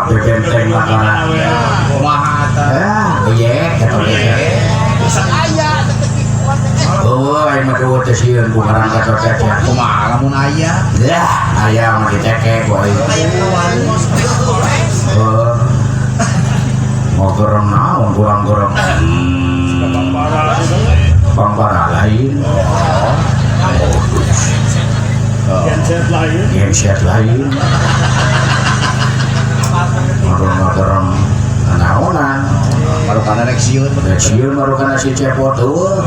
Lompat bebenteng lantaran. Kumaha eta? Ah, iya, kata dia. Aya Oh, aing mah teu teh sieun ku ngaran Gatot Kaca. Kumaha lamun aya? Lah, aya mah ditekek ku aing. Oh. Mau gerem naon kurang gerem. Pangpara lain. Genset lain. Genset lain. Gerem naonan. Marukana rek sieun. Rek sieun marukana si Cepot eueuh.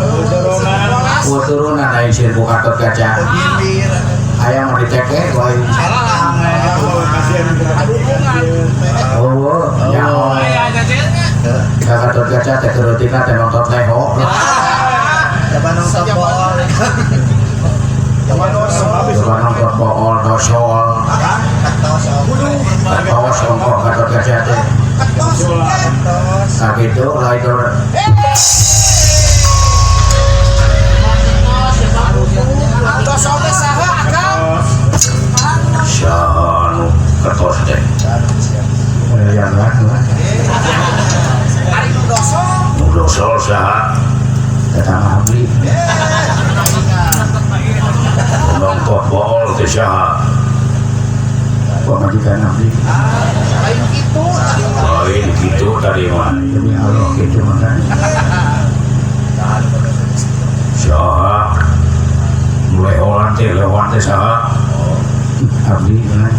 Turunan aing sieun ku Gatot Kaca. Aya mah ditekek ku aing. Oh, nyaho. Gatot Kaca teh keueutina teh nonton leho. Coba nonton bool. Coba nonton bool dosol. Katos ongkoh Gatot Kaca teh. Nah gitu lah itu. Dosol teh saha akang? Saha nu ketos teh? Yang lah. Ari nu dosol. Nu dosol saha? Eta mah abdi. Nonton bool teh saha? Pamajikan abdi. Lain kitu. Lain kitu tadi mah. Demi Allah kitu mah kan. Saha? Nu lehoan teh, lehoan teh saha? Abdi kan.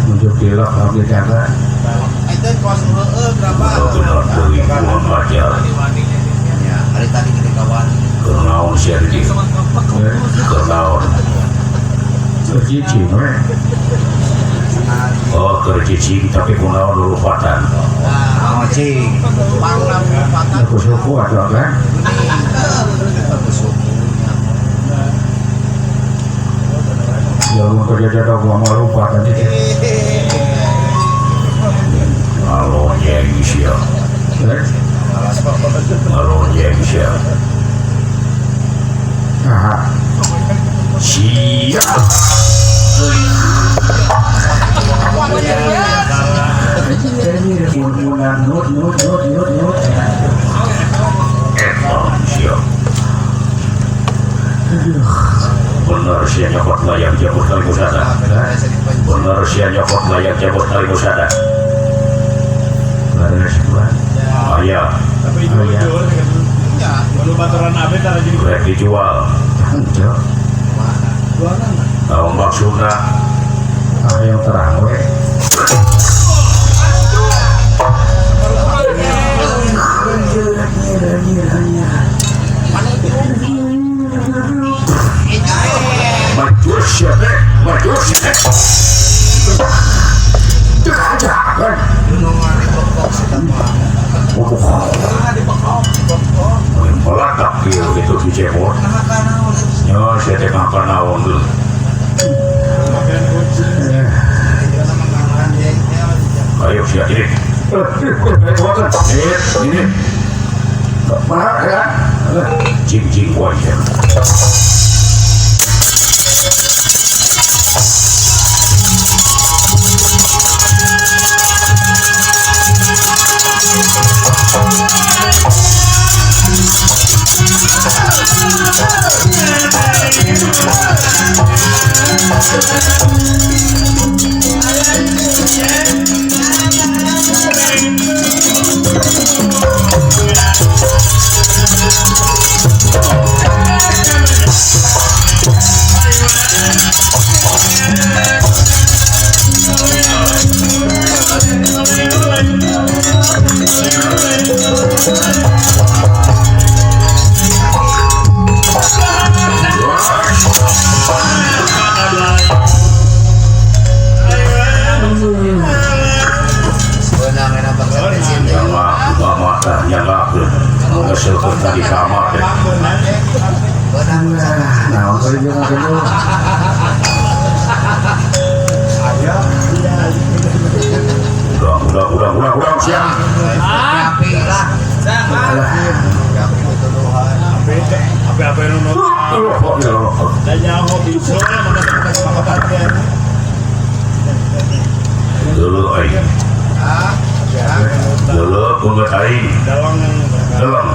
Untuk tilok abdi teh apa? Itu kos heueuh berapa? Bener teuing kurang ajar. Ya, hari tadi gede kawan. Keur naon sia di dieu? Keur naon? Keur cicing we. Oh, keur cicing tapi kunaon lulupatan. Oh, cing. Pangna lupatan. Aku suku atuh kan. Aku suku. Ya mun kerja jatuh gua mau lupa tadi. Ngalonyeng sia. Ngalonyeng sia. Aha. Sia. Nut nut nut nut nut. Eta sia. Bener sia nyokot layang jabut tali busana. Bener sia nyokot layang jabut tali busana. Aya. Tapi jujur, kalau baturan abe tara jadi rek dijual. Henteu. Naon maksudna? Ayo terang we. Maju sia teh, maju sia teh. Teu aja kan. Meledak gitu si Cepot. Ya, saya teh makan naon dulu. Ayo siap ini. Ini. Mana ya? Cing-cing wajah. Udah siap. Api lah. Apa-apa nu Dulu aing. Dulu pungut aing. Dalang.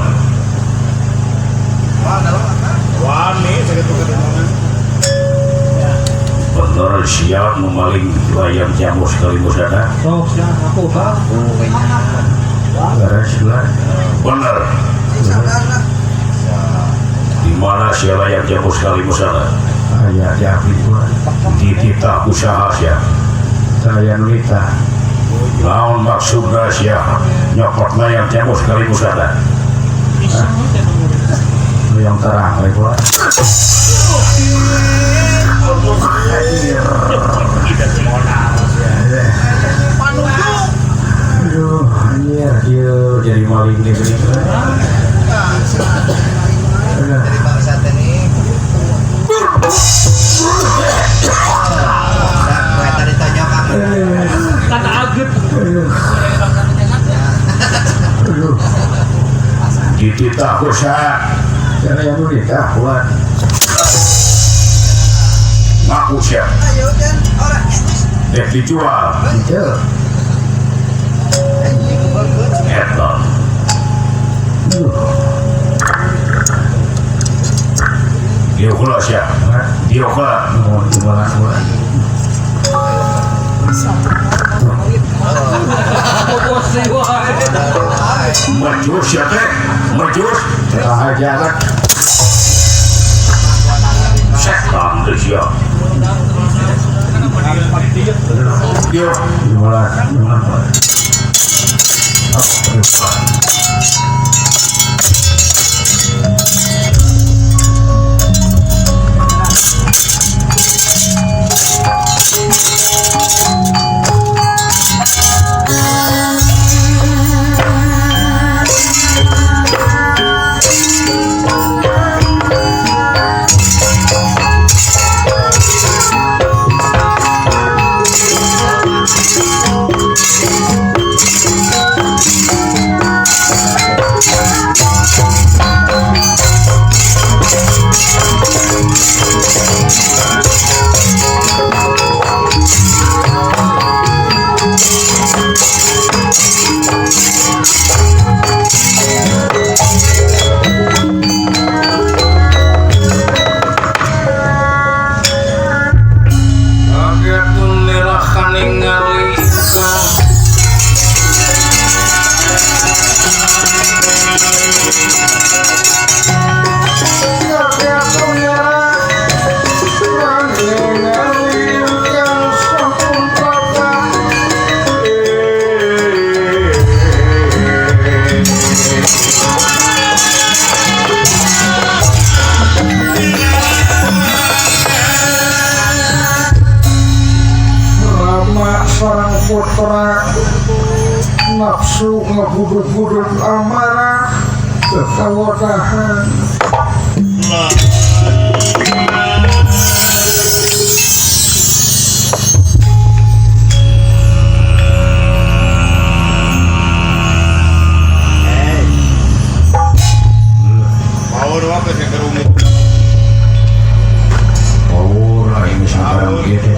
Bener siap memaling layang jamus kali musada. Sok siap aku Pak. Beres lah. Bener. Di mana sia layang jamus kali musada? Aya di abdi gua. Dititah usaha sia. Saya nita. Naon maksudna sia nyokot layang jamus kali musada? Yang terang we gua. Aduh, anjir, dia jadi maling nih. Jadi bangsa teh nih. Tadi tanya kata aget. Dititah usaha. Karena yang nita buat. Ngaku siap. Dek dijual. Eta. Dia kula siap. Dia kula. Majus ya teh. Majus. Terang aja kan. Setan teh siap. Dia Gimana? Nafsu ngebudut-budut amarah kekawotahan. Power ini sampai gitu.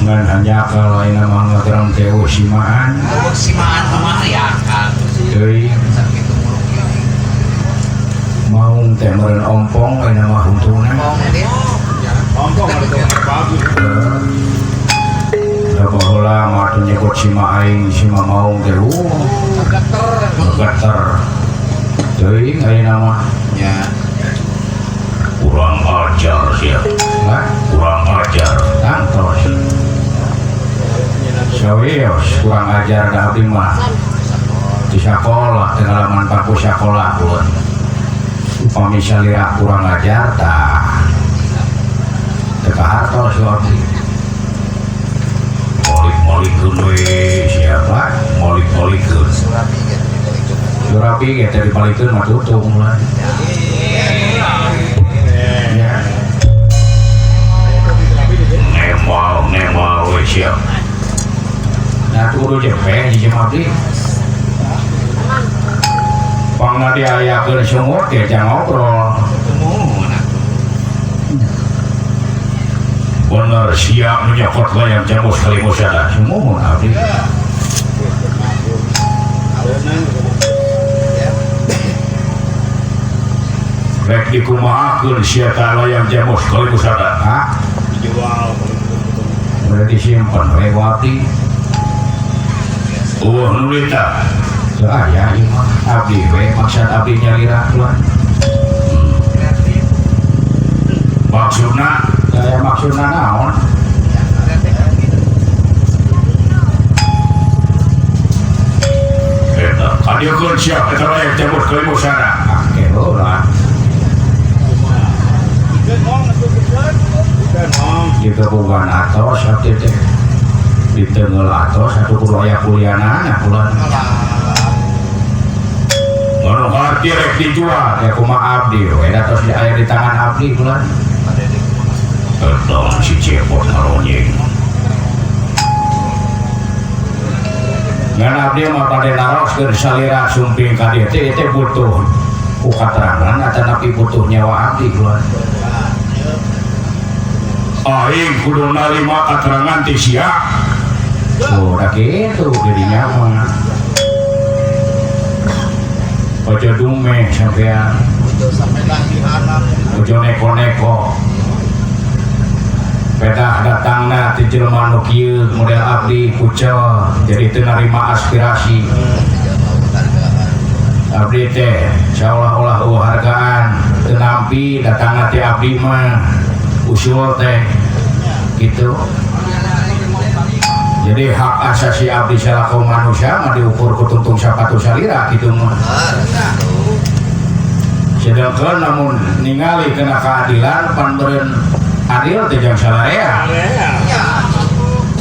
Ngan hanya kalau ini mah ngageram teh simaan. Simaan mah ya kan. Deui. Maung teh meureun ompong ayeuna mah huntuna. Ompong bagus. Da baheula mah teu nyebut sima aing sima maung teh. Geter. Deui ayeuna mah nya. Kurang ajar sia. Hah? Kurang ajar. Tangtos. Serius, kurang ajar dah abdi mah. Di sekolah, pengalaman paku sekolah pun. Upami salira kurang ajar tah. Teu kahartos si abdi. Molik-molikeun we siapa? Molik-molikeun. Surabi ge teh dibalikeun mah tutung lah. Ya. Ngemal we sia. Nah, kudu jepe hiji mah abdi. Pangna diayakeun sungut ge jang ngobrol. Bener siap menyokot layang jamus kalimusada. Sumuhun abdi. Rek dikumahakeun sia ta layang jamus kalimusada. Hah? Dijual. Udah disimpan we ku abdi. Eueuh nu nita. Teu aya ieu mah abdi we maksad abdi nyalira tuan. Maksudna saya maksudna naon? Eta kadiekeun sia eta layang jamus kalimusada. Ah, heula. Ditepungan atos abdi teh. Diteunggeul atos atuh kudu aya kuliahna bulan. Anu harti rek dijual ya kumaha abdi we da tos aya di tangan abdi bulan. Eta si Cepot ngaronyeng. Ngan abdi mah bade naroskeun salira sumping ka dieu teh teh butuh ku katerangan atanapi butuh nyawa abdi bulan. Aing kudu narima katerangan ti sia. Oh, da kitu jadinya mah. Ojo dumeh sampean. Ojo neko-neko. Pedah datangna ti jelema nu kieu model abdi kucel jadi teu narima aspirasi. Abdi teh seolah-olah eueuh hargaan teu nampi datangna ti abdi mah usul teh gitu. Jadi hak asasi abdi salaku manusia mah diukur ku tungtung sapatu salira gitu mah. Sedangkan namun ningali kena keadilan pan beureun adil teh jang salarea.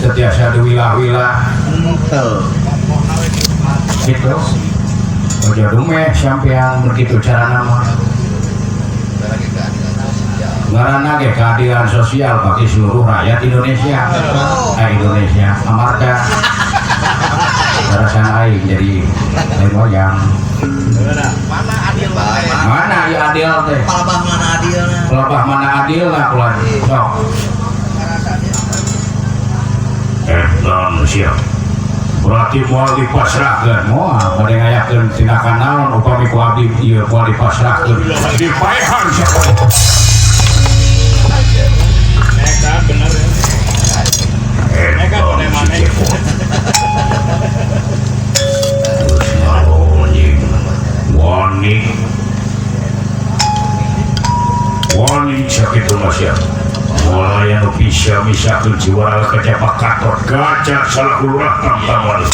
Setiasa diwilah-wilah. Gitu. Ojo dumeh sampean begitu carana mah. Ngaranna ge keadilan sosial bagi seluruh rakyat Indonesia. Indonesia amarga perasaan aing jadi lain wayang. Mana adil teh? Mana ieu adil teh? Palebah mana adilna? Palebah mana adilna ulah sok. Eta sia. Berarti moal dipasrahkeun. Moal bade ngayakeun tindakan naon upami ku abdi ieu moal dipasrahkeun. Dipaehan sia. Nekat bener ya. Nekat mana-mana. Wani wani sakitu masya mulai anu bisa misakeun jiwa kejaba katot gajah salah lurah tamtaman.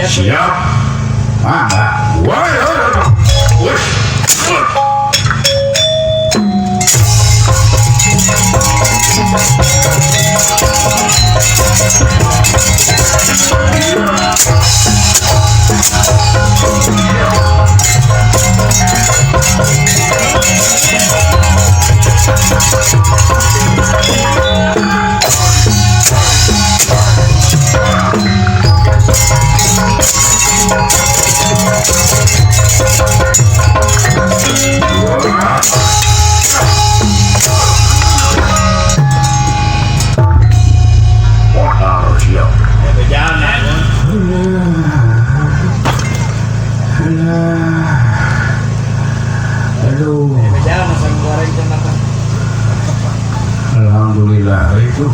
Siap. Mangga. Woi, woi. Itu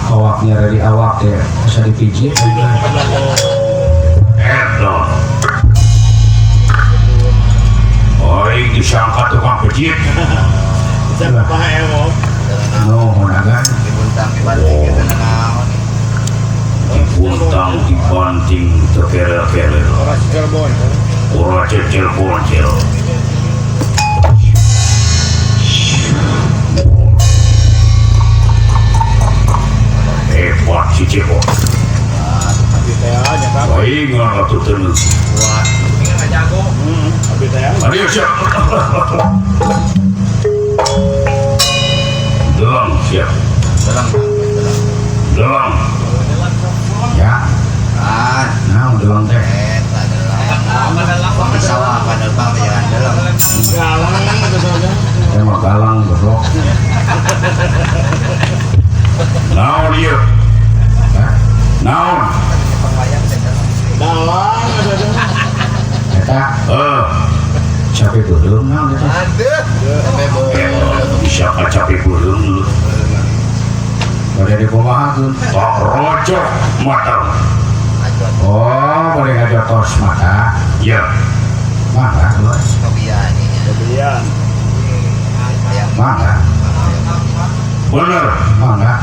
awaknya dari awak teh asa dipijit. Eta. Aing disangka tukang pijit. Siapa emok? Nuhun agan. Dibuntang dibanting gitu naon. Dibuntang dibanting teu kerel-kerel. Ora cekel boncel. Ora cekel boncel. Hebat si Cepot. Abi teh nya kan. Aing atuh teu. Kuat. Ingat jago. Abi teh. Ayo siap. Delang siap. Delang. Delang. Ya. Ah, naon delang teh? Eta delang. Di sawah apa delang teh jalan delang. Galang atuh saja. Teh mah galang goblok. Naon ieu? Naon? Dalang atuh saja. Eta Heuh. Capek beureum naon eta? Aduh. Capek beureum. Bisa capek beureum. Bade dikumahakeun? Tong rojok mata. Oh, bade ngajotos mata. Ya. Mangga, Bos. Kebian. Kebian. Mangga. Bener. Mangga.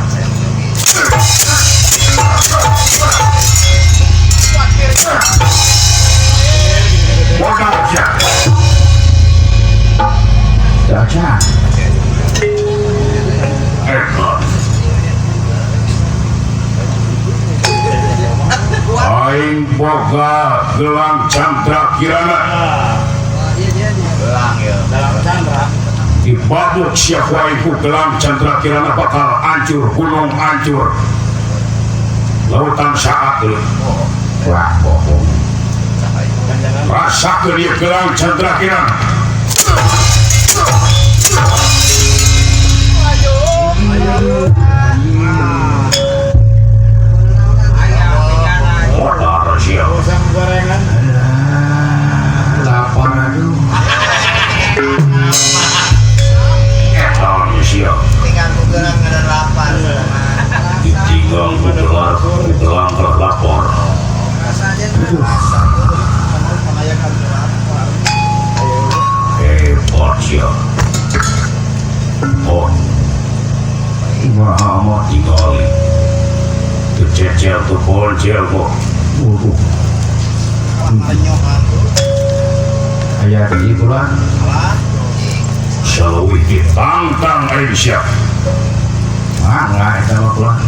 Modal siap. Daca. Eta. Aing boga gelang Chandra Kirana. Gelang ya. Dalam Chandra. Dibabuk siap wae ku gelang Chandra Kirana bakal hancur, gunung hancur. Lautan saat dulu. Wah, bohong. Rasakeun ieu gelang Chandra Kirana. Modar siap. Bosan gorengan. Lapar aduh. Eta siap. Tinggal gelang ada lapar. Ditinggal gelang, gelang lapar. Rasanya rasa. Hebat siap. Oh. Wah, amat tinggal. Tuh cecel tuh boncel kok. Waduh. Aya deui pulang. Saleuwih ditantang aing siap. Mangga eta mah pulang.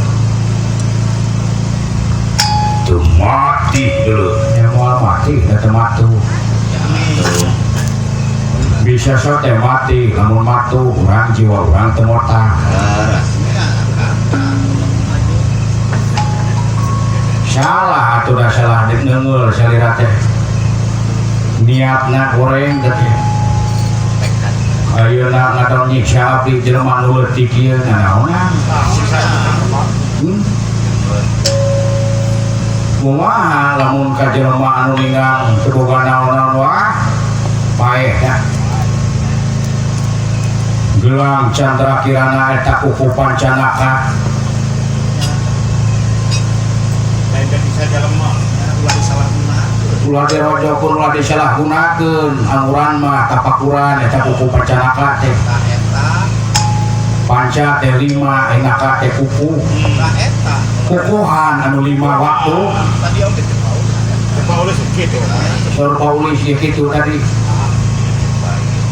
Teu mati deuleu. Ya moal mati eta matu. Bisa so teh mati, lamun matu urang jiwa urang teu motah. Salah atuh da salah neungeul salira teh. Niatna goreng teh. Ayeuna ngadon nyiksa abdi jelema nu leutik ieu nanaonan. Kumaha lamun ka jelema anu ninggang teu boga naon-naon wah paeh dah. Gelang Chandra Kirana eta kuku pancanaka. Lain bisa jelema ulah disalahgunakeun. Ulah dirojokeun, ulah disalahgunakeun. Anguran mah tapakuran eta kuku pancanaka teh. Eta Panca teh 5, enaka teh kuku. Tah eta. Kukuhan anu 5 waktu. Tadi oge teh Paulus. Paulus kitu. Saur Paulus ieu kitu tadi.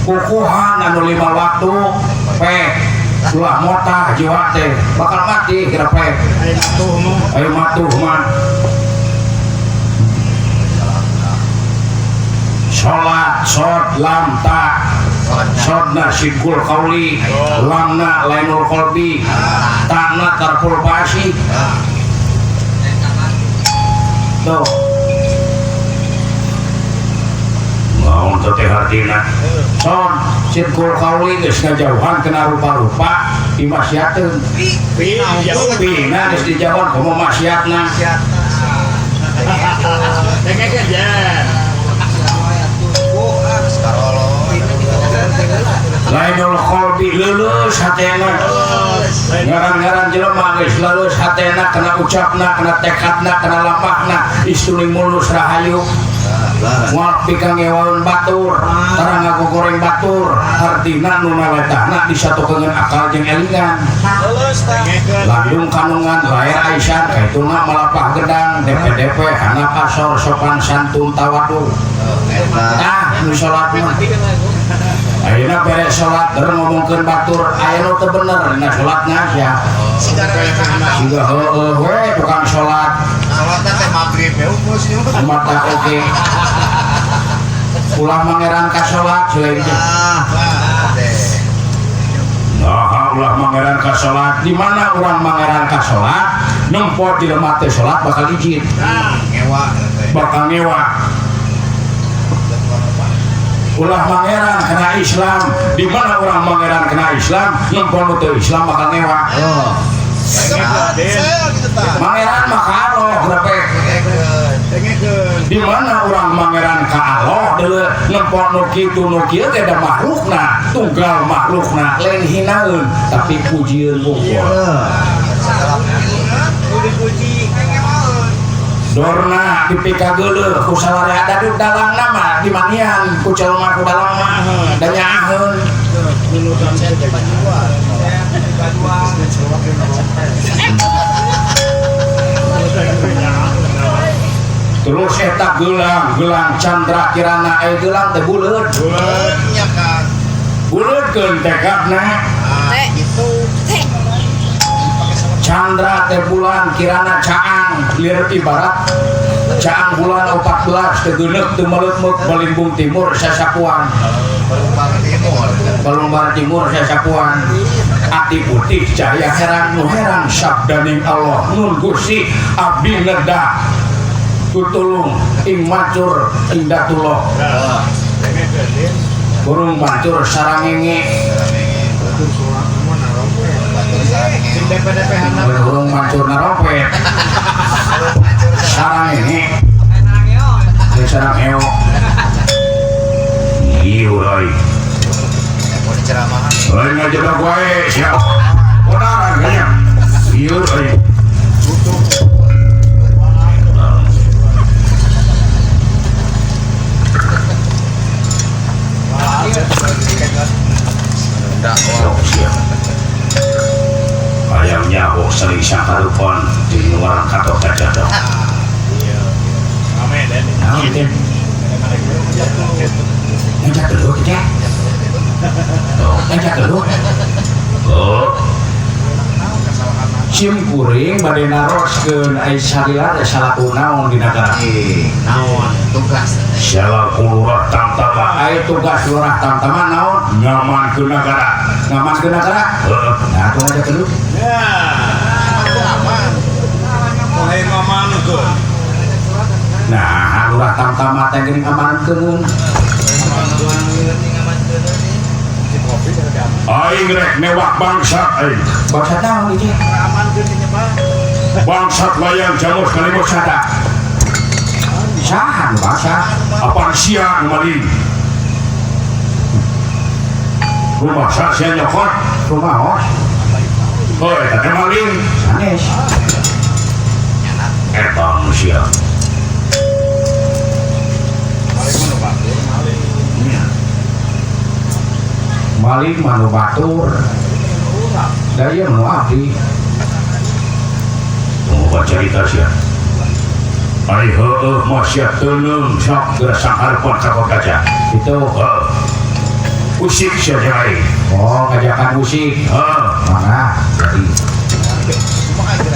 Kukuhan anu 5 waktu pek ulah motah jiwa teh bakal mati kira pek. Ayo matuh mah. Ayo matuh mah. Salat sod lam ta. Sodna sikul kauli, lamna lainul qalbi, takna tarkul pasi. Tuh. Naon teh hartina? Sod sikul kauli geus ngajauhan kana rupa-rupa dimaksiatkeun. Pi, Pina geus dijauhan komo maksiatna. Dengeken ya. Lainul qalbi leuleus hatena. Ngaran-ngaran jelema geus leuleus hatena kana ucapna, kana tekadna, kana lampahna, istuning mulus rahayu. Moal pika ngewaeun batur, tara ngagogoreng batur, artina nu naletahna disatukeun akal jeung elingan. Landung kanungan lair Aisyah kaituna malapah gedang DPDP anak asor sopan santun tawadu. Tah nu salat mah. Ayeuna beres salat keur ngomongkeun batur aya nu teu bener dina salatna sia. Siga heueuh we tukang salat. Salatna teh magrib we geus mata oge. Ulah mangeran ka salat selain teh. Nah, ulah mangeran ka salat. Di mana urang mangeran ka salat, nempo jelema teh salat bakal izin. Ngewa Bakal ngewa. Ulah mangeran kena Islam. Di mana urang mangeran kena Islam, nempo nu teu Islam bakal ngewa. Oh. Mangeran mah ka Allah grepe. Di mana urang mangeran ka Allah deuleu nempo nu kitu nu kieu teh da makhlukna, tunggal makhlukna lain hinaeun tapi pujieun wungkul. Dorna dipikageuleuh ku salarea daduk dalangna mah dimanian ku jelema ku dalang mah da nyaaheun. Terus eta gelang, gelang Chandra Kirana gelang teh buleud. Buleudkeun tekadna. Chandra teh bulan Kirana caang lir ibarat caang bulan 14 teu geuneuk teu meleutmeuk Balimbung Timur sasapuan. Balumbar Timur sasapuan. Ati putih cahaya herang nu herang sabdaning Allah nun Gusti abdi nedah tutulung ing mancur ing datullah. Burung mancur sarangenge. Burung mancur narompet. Sarangenge. Sarang eo. Ieu euy. Euy ngajebak wae sia. Bonaran nya. Ieu euy. Ayamnya oh sering sangkarupon di luar katok kaca. Naon teh? Ngajak dulu kita. Ngajak dulu. Oh. Sim kuring bade naroskeun ai salila teh salaku naon di nagara. Naon tugas. Salaku lurah tamtama. Ai tugas lurah tamtama naon? Ngamankeun nagara. Ngamankeun nagara? Heeh. Nah, atuh ngajak dulu. Ya. Aman. Mohe ngamankeun. Nah, lurah tamtama teh geuning ngamankeun. Aing rek newak bangsat aing. Bangsat naon ieu? Bangsat layang jamus kalimut sada. Saha nu bangsat? Apaan sia nu maling? Rumah sia sia nyokot? Rumah hos. Oh, eta teh maling. Sanes. Eta nu sia. Maling mah nu batur. Da ieu nu abdi. Oh, cerita sia. Ari heueuh mah sia teuneung sok geura sanghareupan ka kaca. Itu heuh. Usik sia jeung aing. Oh, ngajakan usik. Heuh. Mangga jadi.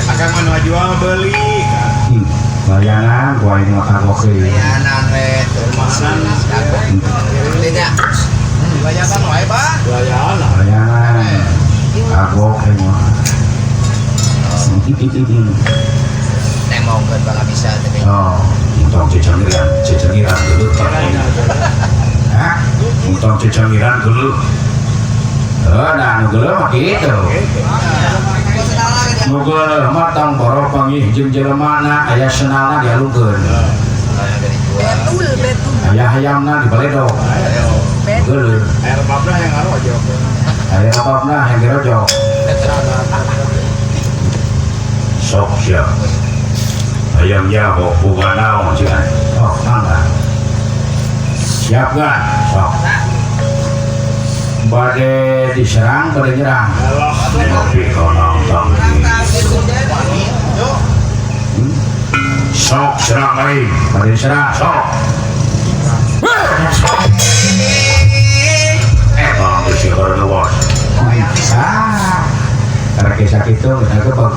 Akang mah nu jual beuli. Layanan gua ini mah kagok euy. Layanan we teu. Layanan wae, Pak. Layanan. Layanan. Kagok euy mah. Nengongkeun bala bisa teh. Oh, Untung cecengiran, cecengiran geuleuh. Hah? Untung cecengiran geuleuh. Heuh, nah nu geuleuh mah kitu. Nu geuleuh mah tong boro panggih jeung jelemana aya senalna dialungkeun. Betul, betul. Aya hayamna dibaledog. geuleuh. Air babna yang ngarojok. Air babna yang ngarojok. Sok siap. Hayang nyaho boga naon sia. Sok mangga. Siap gak? Sok. Bade diserang, bade nyerang. Tapi kau nangtang. Sok serang aing. Bade diserang. Sok. Bang geus luas. Ah. Karena kisah itu, kita bang.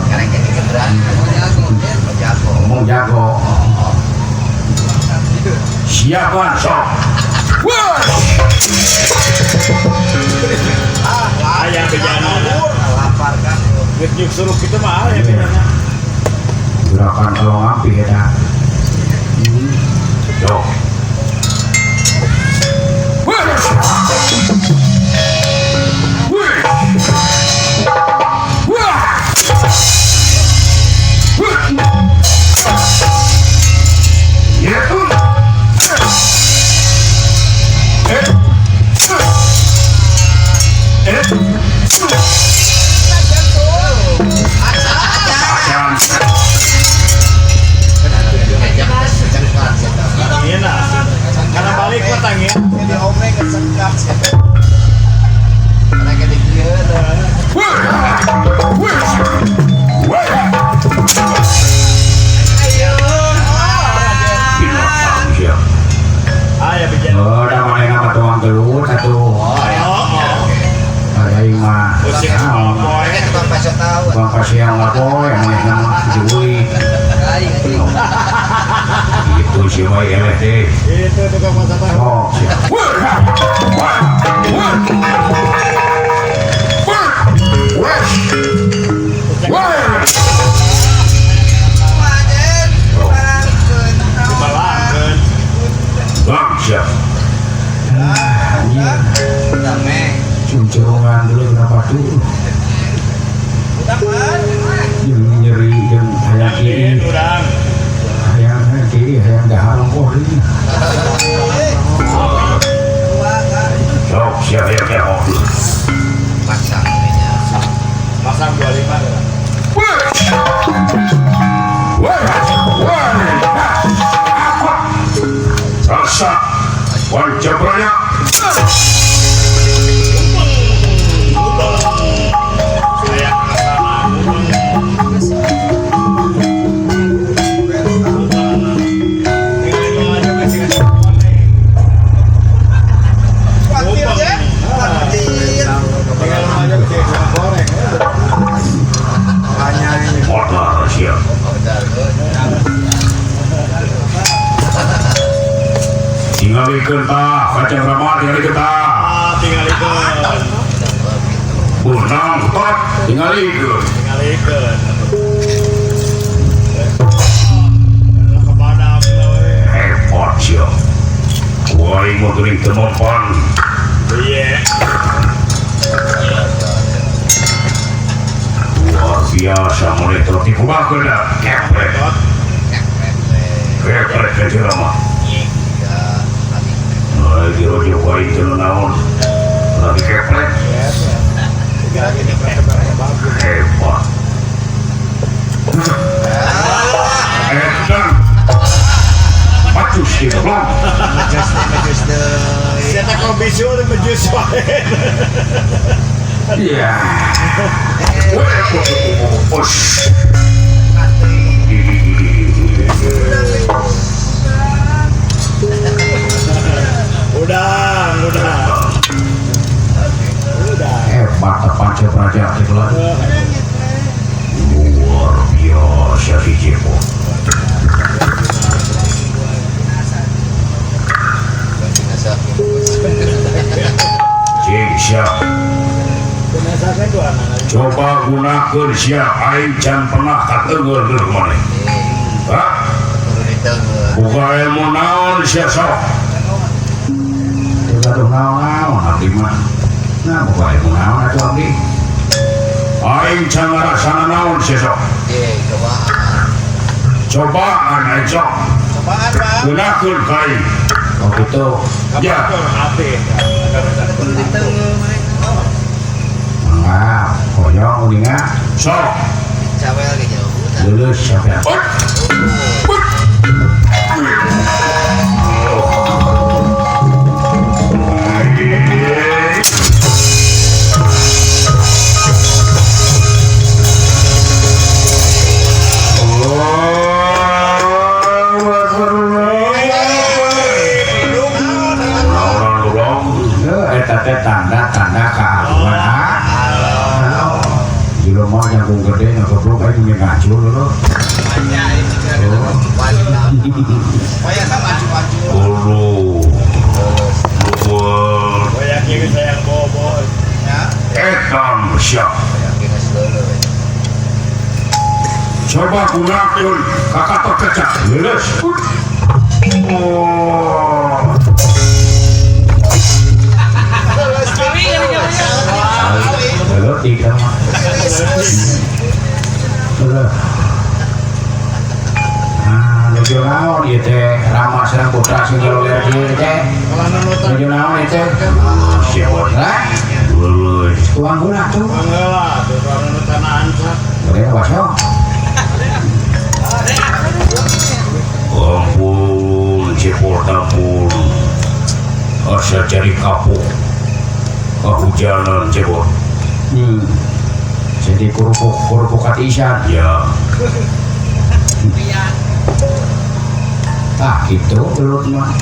Ngomong jago. Siapkan sok. Ayah bejana. Geus nyuk suruh kitu mah aya bejana. Gerakan kalau ngapi eta. Sok. Karena balik mah tangi. Jadi omeng kesengkat. Karena gede kieu. Aya bejana. Oh, da manehna mah tuang gelut atuh. Aing mah. Tukang pasio tahu. Tukang pasio ngapoe manehna mah diulik. Itu si mah eleh teh. Itu tukang pasio tahu. Oh, siap. Bang siap. Cuncurungan dulu kenapa tuh? Jeung nyeri jeung hayang kieu. Hayang kieu hayang dahar ongkoh deui. Sok siap ya teh. Pasang nya. Pasang 25. Rasa wajah banyak. Tingalikeun tah kacang rama tingalikeun tah. Tingalikeun. Bunang tot tingalikeun. Tingalikeun. Hebat sia. Kuai mah geuning teu mempan. Iya. Luar biasa maneh teh dikumahakeun da. Keprek. Keprek kacang rama. Lagi rojo kuai teu naon. Lagi keprek. Hebat. Edan. Pacus di blong. Mejus deui. Sia teh kombisu teh mejus wae. Iya. Udah. Hebat Panca Praja gitu lah. Luar biasa si Ceko. Cik siap. Coba gunakan siap aing can pernah kateunggeul deui maneh. Hah? Buka ilmu naon sia sok. Teu gaduh naon-naon abdi mah. Nah, buka ilmu naon atuh abdi. Aing can ngarasana naon sia sok. Cobaan. Cobaan aing sok. Cobaan, Bang. Gunakeun ka aing. Oh gitu. Ya. Abdi. Mangga, hoyong uninga. Sok. Cawel ge jauh. Lulus sampean. Tanda-tanda keagungan jelema jangkung gede ngagoblok aing mung ngacul lho. Etam siap. Coba gunakan kakak kecak. Lulus. Oh. Tiga mah. Nah, nuju naon ieu teh Rama sareng putra sing ngaloler ieu teh. Nuju naon ieu teh? Siapa? Lulus. Tuang guna tuh. Mangga tukang nutanaan sah. Boleh waso. Ampun, cepot ampun. Asa cari kapuk. Kehujanan cepot. Jadi kerupuk katisan ya. Ah gitu gelut mah.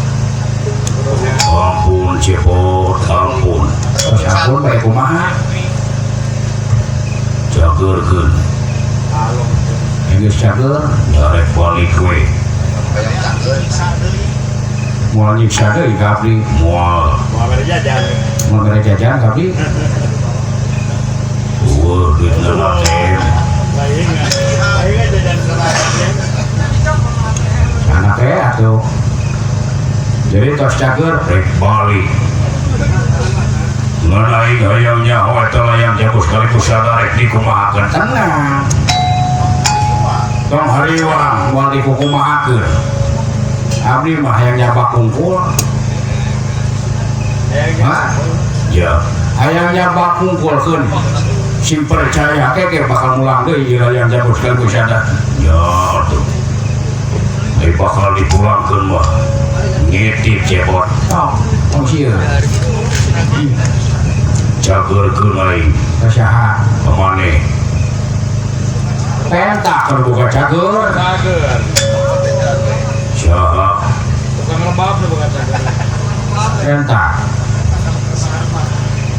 Ampun cepot, ampun. Terus ampun bae kumaha? Jageurkeun. Geus cager, darek balik we. Moal nyiksa deui ka abdi. Moal. Moal mere jajan. Moal mere jajan ka abdi. Eueuh duitna teh. Lain jajan seratus. Anak teh atuh. Jadi tos cager rek balik. Ngan aing hayang nyaho eta layang jago sekaligus sadar rek dikumahakeun. Tenang. Tong hariwang moal dikukumahakeun. Abdi mah hayang nyabak kungkul. Hah? Ya. Hayang nyabak kungkulkeun. Sim percaya keke bakal mulang deui ieu layang jago sekaligus sadar. Ya atuh. Ai bakal dipulangkeun mah. Ngitip cepot. Oh, tong sieun. Cageurkeun aing. Ka saha? Ka maneh. Pentak keur boga cager. Cager. Saha? Tukang lebab nu boga cager. Pentak.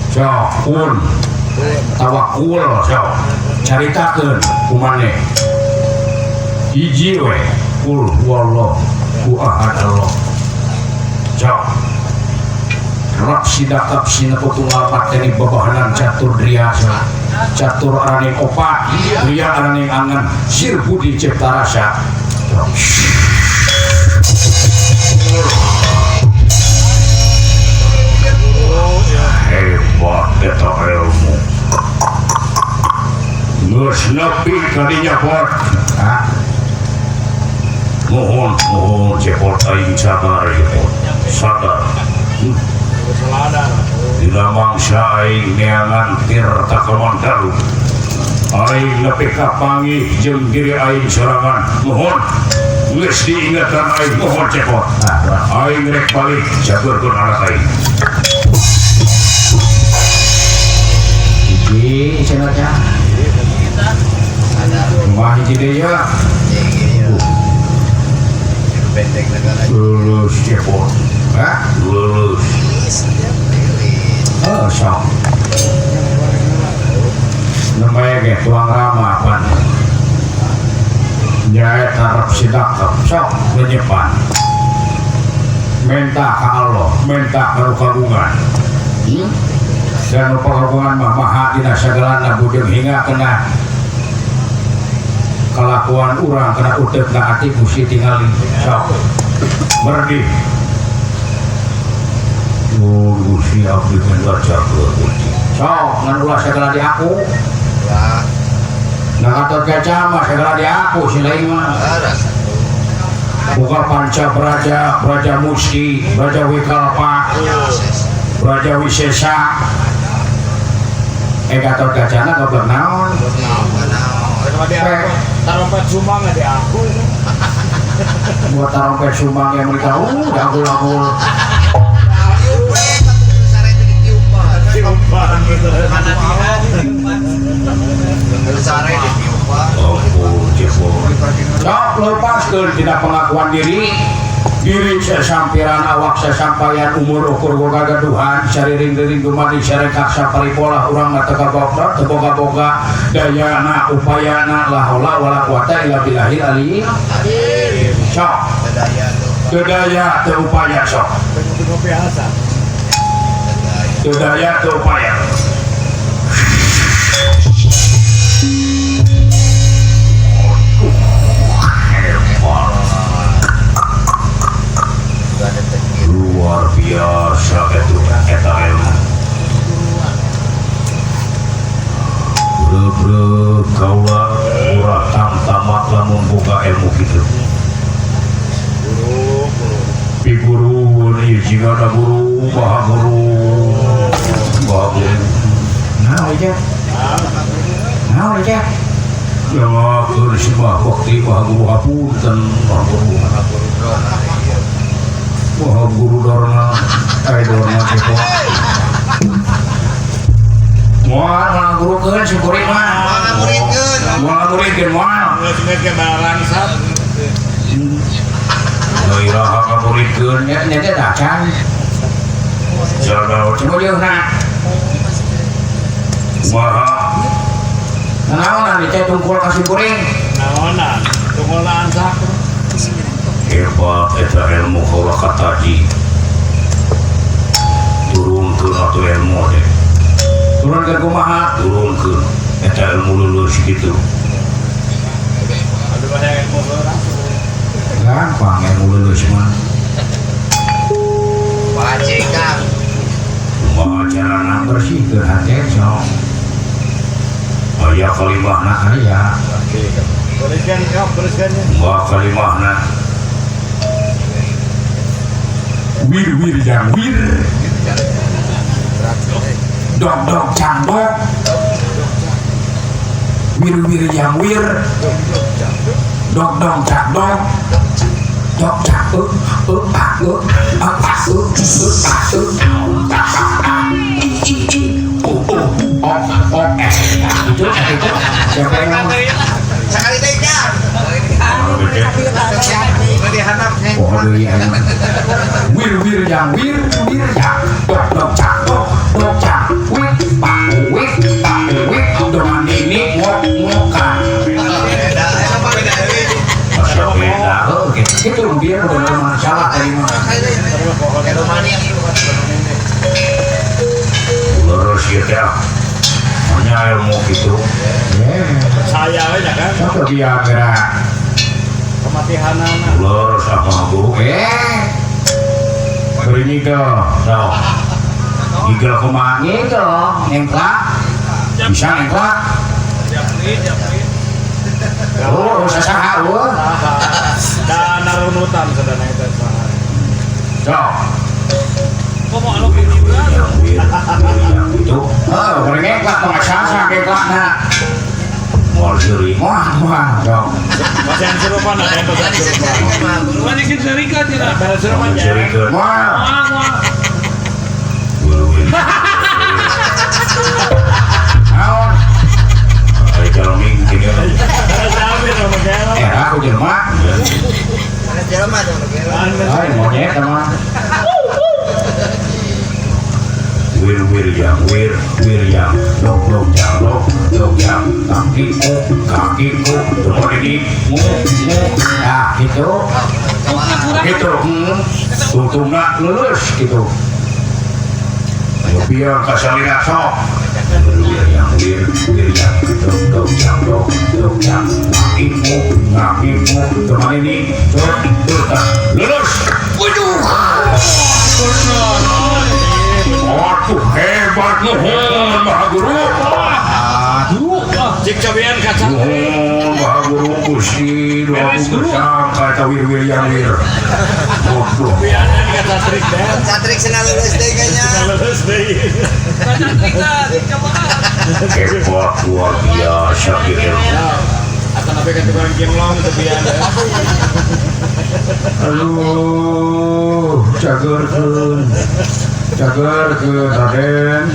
Sok kun. Tawakul sok. Caritakeun ku maneh. Hiji we kul huwallahu ahad Allah. Sok. Rak sidakap sinaputunggal mateni babahanan catur dria catur araning opat dria araning angen sir budi cipta rasa. Hebat eta ilmu. Geus nepi kadinya pot. Hah? Mohon mohon cepot aing sabar cepot. Sadar. Dina mangsa aing neangan tirta kamandalu. Aing nepi ka panggih jeung diri aing sorangan. Mohon geus diingetan aing mohon cepot. Aing rek balik jageurkeun anak aing. Hiji cenah. Kumaha hiji deui ya? Lulus cepot. Hah? Lulus. Oh, sok. Nembe ge tuang rama pan. Nyaeta rep sidakep sok lenyepan. Minta ka Allah, minta ka nu kagungan. Dan nu kagungan mah maha dina sagalana bujeng hingga kena kelakuan urang kena uteukna ati Gusti tingali. Sok. Berdih. Oh, Gusti abdi minta jaga Gusti. Sok ngan ulah segala di aku. Ulah. Nah Gatot Kaca mah segala di aku si lain mah. Buka panca braja, braja musti, braja wikalpa. Raja Wisesa Gatot Gacana goblok naon? Tarompet Sumbang ada aku. Buat tarompet Sumbang yang mereka dagul-dagul. Sok lepaskeun tina pengakuan diri. Diri sesampiran awak sesampaian umur ukur gagaduhan sariring-riring dumadi sarekak saparipola urang mah teu kaboga teu boga-boga dayana upayana la haula wala quwata illa billahil ali sok teu daya teu upaya sok teu daya teu upaya luar biasa itu eta ilmu bre-bre kaula murah tamtamat lamun boga ilmu kitu piguru ieu jiga da guru maha guru maha guru naon ieu naon ieu ya sembah bakti maha guru hapunten maha guru wah guru dorna, dorna gitu. Moal ngagurukeun syukuri mah. Moal ngamuridkeun. Moal ngamuridkeun moal. Geus ge balangsat. Gairah ngamuridkeun nya nya teh dacan. Jaga Cuma Kumaha? Naonan teh tungkul ka syukuring. Naonan, tungkulna ansak. Hebat eta ilmu kaula kataji. Turunkeun atuh ilmu teh. Turunkeun kumaha? Turunkeun eta ilmu lulus kitu. Aduh banyak ilmu heula. Gampang ilmu lulus mah. Wajib Kang. Kumaha carana bersihkeun hate sok. Aya kalimahna aya. Bereskan kap, bereskannya. Kumaha kalimahna? Wir wir yang wir. Dog dog cang dog. Wir wir yang wir. Dog dog cang dog. Dog cang e e a e a a e e a e a a i i i o o o o s. Itu itu siapa yang sekali deui Kang. Oh deui aing. Wir wir yang wir wir yang dog dog cang dog dog cang wit pak wit pak wit doman ini ngok ngokan. Beda, beda deui. Beda. Oke, itu biar udah masalah tadi mah. Lurus ieu teh. Hanya ilmu gitu. Saya we nya kan. Sok dia gerak. Kematihanana. Lurus apa guru? Beri nigel. Sok. Nigel kumaha nigel? Nengklak. Bisa nengklak. Japri, japri. Oh, sasaha eueuh. Da narunutan sadana eta saha. Sok. Komo anu juga. Itu. Heuh, beri nengklak mah sasaha nengklakna. Moal seuri. Moal, moal, sok. Pasian serupan ada yang pasian serupan. Balikin serikat ya. Pasian serupan Moal ya. seurikeun. Moal. Moal, moal. Naon? Ai jalmi gini. Era aku jelema. Ai monyet mah. Wir wir yang wir wir yang dog dog jang dog dog jang kakiku kakiku Doman ini mu mu nah gitu gitu. Tungtungna lulus gitu. Biar kasalira sok. Wir yang wir wir yang dog dog jang dog dog jang kakiku kakiku Doman ini dog dog lulus. Waduh. Aduh hebat nuhun Maha Guru. Aduh, Cik cobian kaca. Nuhun Maha Guru Gusti doa Beres, Guru. bersangka eta wir wir yang wir. Bodoh. Catrik deh. Catrik senang lulus deh kayaknya. Lulus deh. Catrik dah, coba. Hebat luar biasa gitu. Atau nabi kan tukang jenglong tepian. Aduh, jagerkeun. Jagerkeun Raden.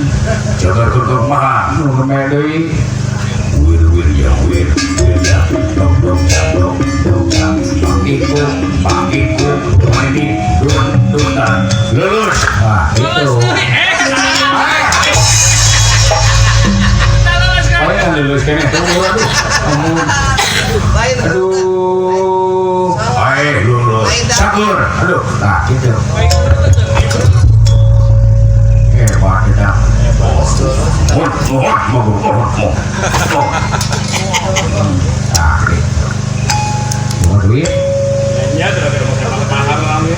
Jagerkeun kumaha? Nu reme deui. Wir wir ya wir wir ya. Dong dong dong dong dong. Panggiku panggiku ini dun dunan. Lulus. Nah, Lulus itu. deui. Lulus Oh, kan. yang lulus kene tuh. Aduh. Amun. Lain. Aduh. Ae lulus. Cagur. Aduh, nah gitu. Baik, lulus. Hebat kita. Mohon mohon mohon mohon mohon. Nah, gitu. Buat duit. Ya terus mau mahal lah ya.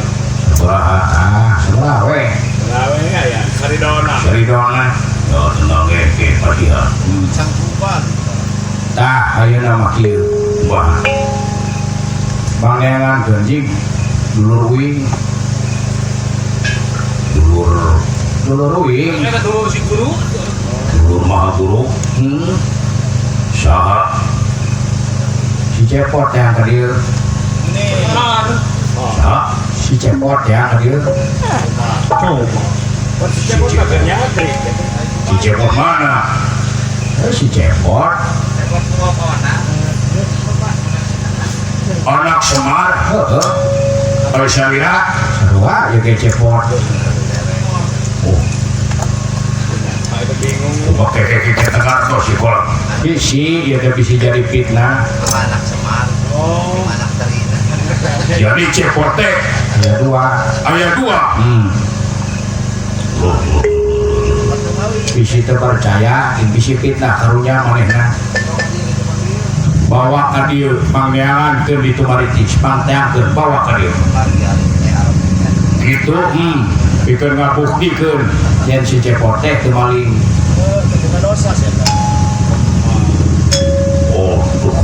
Sebelah, ah, sebelah we. Sebelah we ya, saridona. Saridona. Ya tenang ge pasihan. Cangkupan. Tah, ayeuna mah kieu. Wah, Pangeran genjing dulur uing, dulur dulur uing. Eta dulur si guru. Dulur maha guru. Saha? Si Cepot yang ka dieu. Saha? Si Cepot yang ka dieu. Coba. Si Cepot kagak nyatrik. Si Cepot mana? Si Cepot. Cepot kumaha? Anak Semar. Heeh. Kalau salira sarua ya ge Cepot. Oh. Bingung. Oke, oke, kita tengah si kolak. Bisi, ya teh bisa jadi fitnah. Anak Semar. Oh. Anak Terina. Jadi Cepot teh Aya dua. Aya dua. Loh, loh. Bisi teu percaya, bisi fitnah karunya manehna. Bawa ka dieu pangneangan keur ditu maritis, pangteangkeun bawa ka dieu. Gitu. Pikeun ngabuktikeun yen si Cepot teh teu maling. Oh, tuh.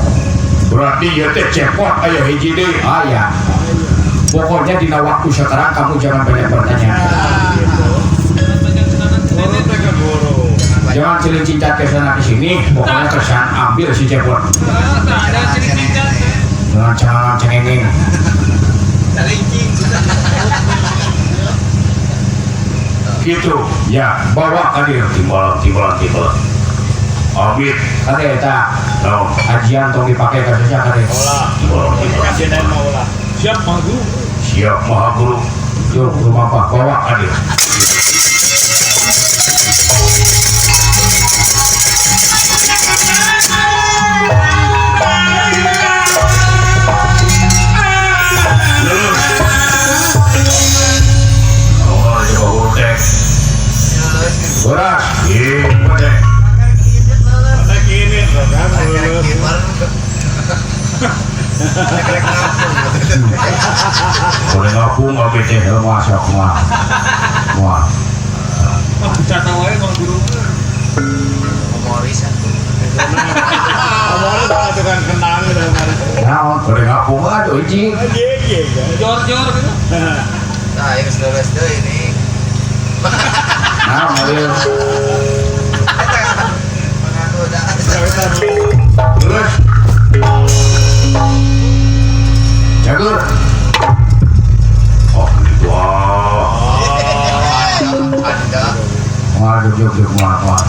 Berarti ieu teh Cepot aya hiji deui. Aya. Pokoknya dina waktu sekarang kamu jangan banyak bertanya. Guru teh ke guru. Jangan cilik-cincat ke sana ke sini, pokoknya kesan ambil si Cepot. Ada cilik-cincat. Jangan jangan cengengeng. Gitu. Ya, bawa ka dieu. Timbalan timbalan timbalan. Amit. Kade eta Naon? ajian tong dipake ka saja kade. Olah. Timbalan timbalan. Kasih dan mau olah. Siap maha guru. Siap maha guru. Yuk, rumah bawa ka dieu. Beras. Iya, boleh. Ada kini, kan lulus. Boleh ngaku nggak bete? Masuk mah. Wah. Wah, cata wae maha guru. Humoris atuh. Humoris kalau tukang kenang gitu. Naon? Boleh ngaku Aduh, hiji. Iya, iya. Jor-jor gitu. Nah, yang lulus deui ini. Naon ieu? Mengaku dah. Terus. Jagur. Oh, gitu ah. Ada. Waduh, juk juk wah wah.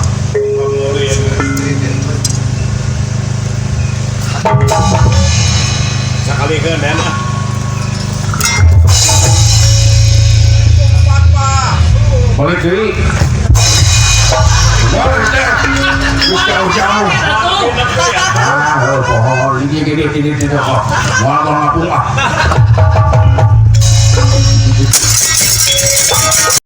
Sekali ke dan. Balik deui. Balik teh. Geus jauh-jauh. Ah, pohon ini gini gini gini. Oh, moal moal ngapung ah.